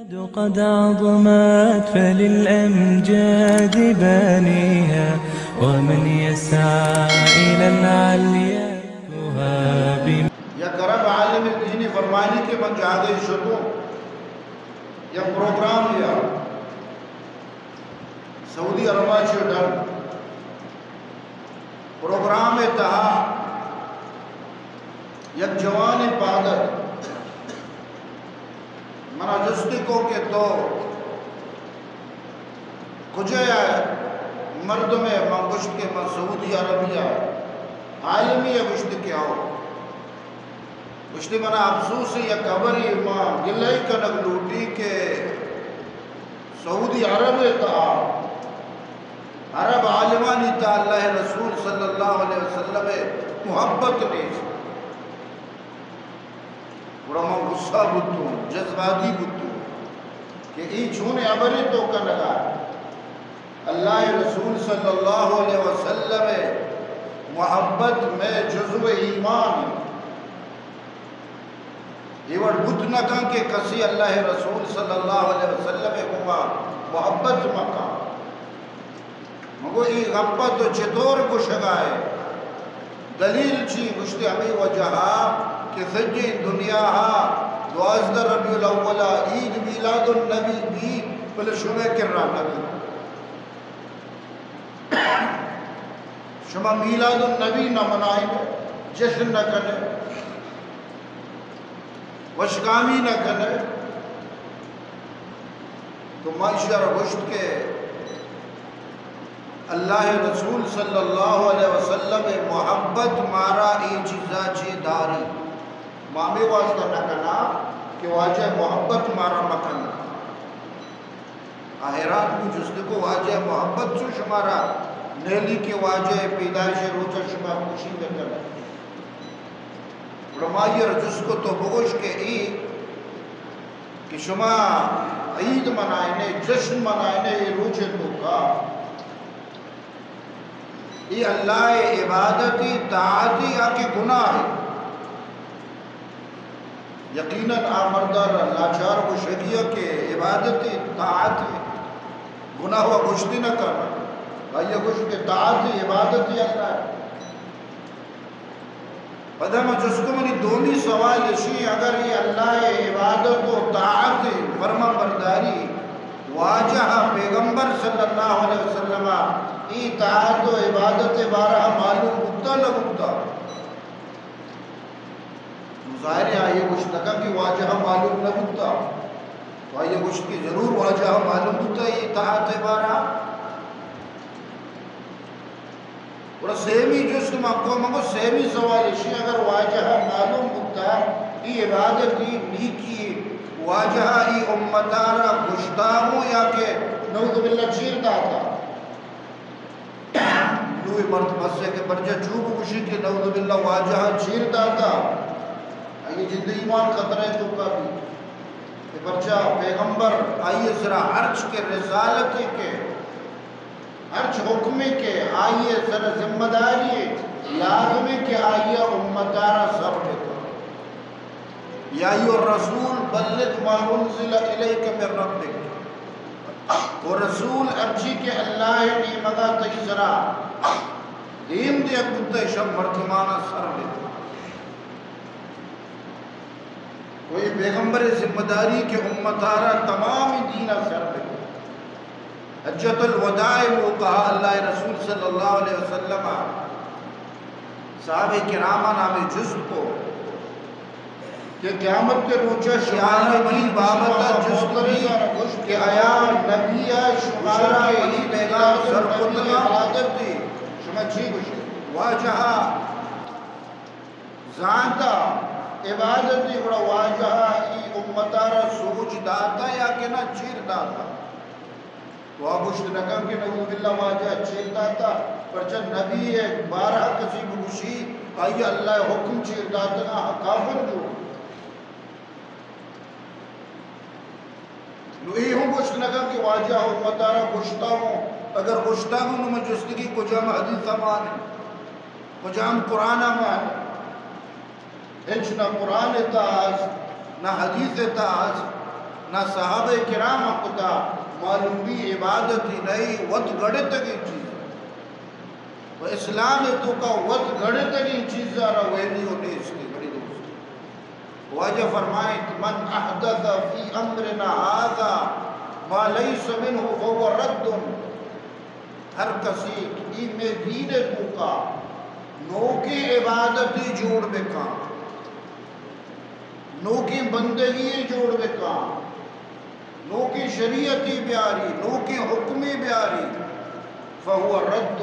قد عظمت فللأمجاد بانيها، ومن يسعى إلى العليا يهاب. یک عرب عالم دینی فرمانی کہ من جاگہے شتوں، یک پروگرام یا سعودی عرب ءَ چہ ڈن پروگرام ءِ تہا یک جوانیں پاد ات، منا جست کو کہ تو کجا ئے مردم ئے؟ من گوشت کہ من سعودی عربی ءَ. عالمی ءَ گوشت کہ ہو. گوشتی، منا افسوس ءِ یک ہبرے، ما گلہ ئی کنگ لوٹی کہ سعودی عرب ءِ تہا عرب عالمانی تہا اللہ ءِ رسول صلی اللہ علیہ وسلم ءِ محبت نیست. گڑا من غصہ بوتوں، جذباتی بوتوں کہ اے چونیں ہبرے تو کنگا ئے؟ اللہ ءِ رسول صلی اللہ علیہ وسلم ءِ محبت مئے جزو ایمان اِنت. اے وڑ بوت نہ کن کہ کسے اللہ ءِ رسول صلی اللہ علیہ وسلم ءِ گوما محبت مہ کن. من گو، اے گپ ءَ تو چطور گوشگا ئے؟ دلیل چی؟ گوشتی، ہمے وجہ ءَ کہ سجیں دنیا ءَ دوازدہ ربیع الاول ءَ عید میلاد النبی بیت، بلے شمئے کرا نہ بیت. شما میلاد النبی نہ منائینے، جشن نہ کنے، وشگامی نہ کنے. تو ما ایشی ءَ را گوشت کہ اللہ ءِ رسول صلی اللہ علیہ وسلم ءِ محبت مارا اے چیزا چے داری؟ ما ہمے واسطہ نہ کناں کہ واجہ ءِ محبت مارا مہ کن. آ حیران بو، جست کو، واجہ ءِ محبت چو شمارا نیلی کہ واجہ ءِ پیدائش ءِ روچ ءَ شما خوشی نہ کن ئے؟ گڑا ما آئی ءَ را جست کو، تو بگوش کہ اے کہ شما عید منائینے، جشن منائینے، اے روچ ءِ توکا اے اللہ ءِ عبادتی، طاعتی یا کہ گناہ ءِ؟ یقیناً آ مرد ءَ را لاچار گوشگی ءَ کہ عبادتی، طاعتی، گناہ ءَ گوشتی نہ کن. آئی ءَ گوشت کہ طاعتی، عبادتی اللہ ءِ. پدا ما جست کو، منی دومی سوال اشی، اگر اے اللہ ءِ عبادت و طاعت، فرمان برداری، واجہ ءَ، پیغمبر صلی اللہ علیہ وسلم ءَ اے طاعت و عبادت ءِ بارہ ءَ معلوم بوتا نہ بوتا؟ ظاہر ہے آئی ءَ گوشت نہ کن کہ واجہ ءَ معلوم نہ بوتا. تو آئی ءَ گوشت کہ ضرور واجہ ءَ معلوم بوتا اے طاعت ءِ بارہ ءَ. گڑا سیمی جست من کو، من کو سیمی سوال اشی، اگر واجہ ءَ معلوم بوتا اے عبادت، اے نیکی، واجہ ءَ اے امت ءَ را گوشتا ہوں یا کہ نعوذ باللہ چیر داتا؟ نوں اے مرد بس ہے کہ پرچا چو بگوشی کہ نعوذ باللہ واجہ ءَ چیر داتا، آئی جند ایمان خطرہ ءِ توکا بیت. کہ پرچا پیغمبر آئی ءِ سرا ہرچ کہ رسالت ءِ کہ ہرچ حکمے کہ آئی ءِ سر ءَ ذمہ داری ءِ، لازم ءِ کہ آئی ءَ امت ءَ را سر بہ کن. یا ایھا الرسول بلغ ما انزل الیک من ربک. او رسول، ہرچی کہ اللہ ءِ نیمگ ءَ تئی سرا دیم دیگ بوتہ، ایشاں مردماں سر بہ کن. تو اے پیغمبر ءِ ذمہ داری کہ امت ءَ را تمام دین ءَ سر بہ کن. حجۃ الوداع ءِ موقع ءَ اللہ ءِ رسول صلی اللہ علیہ وسلم ءَ صحابہ کراماں ہمے جست کو کہ قیامت ءِ روچ ءَ شمارا منی بابت ءَ جست بی کہ آیا نبی ءَ شمارا منی پیغام سر کتگ؟ عبادت ءِ شما چی گوشے؟ واجہ ءَ زانتا عبادت ءِ، گڑا واجہ ءَ اے امت ءَ را سوج داتا یا کہ نہ، چیر داتا؟ تو آ گوشت نہ کن کہ نعوذ باللہ واجہ ءَ چیر داتا، پرچا نبی ءِ بارہ ءَ کسی بگوشی آئی ءَ اللہ ءِ حکم چیر داتگ، آ کافر جو. نوں اے ہوں گوشت نہ کن کہ واجہ ءَ امت ءَ را گوشتا ہوں، اگر گوشتا ہوں نوں من جستگی کجام حدیث ءَ مان، کجام قرآن ءَ مان؟ ہچ نہ قرآن ءِ تہا است، نہ حدیث ءِ تہا است. نہ صحابہ کرام کتا، معلومی عبادتی نئی، وت گڑتگیں چیز۔ و اسلام توکا وت گڑتگیں چیز را ویلیو نیستی، بڑی دوست۔ واجہ فرمائیت، من احدث فی امرنا هذا ما لیس منه فهو رد۔ ہر کسی کہ ای مئے دین توکا نوکیں عبادتی جوڑ بکاں، نوکیں بندگی جوڑ بکاں، نوکیں شریعتی بیاری، نوکیں حکمی بیاری، فهو رد،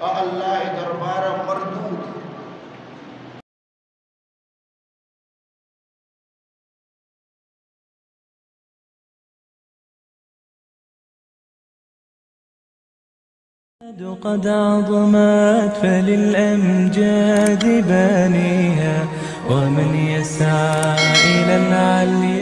آ اللہ دربارا مردود۔ قد عظمت فللأمجاد بانيها، ومن يسعى إلى العلي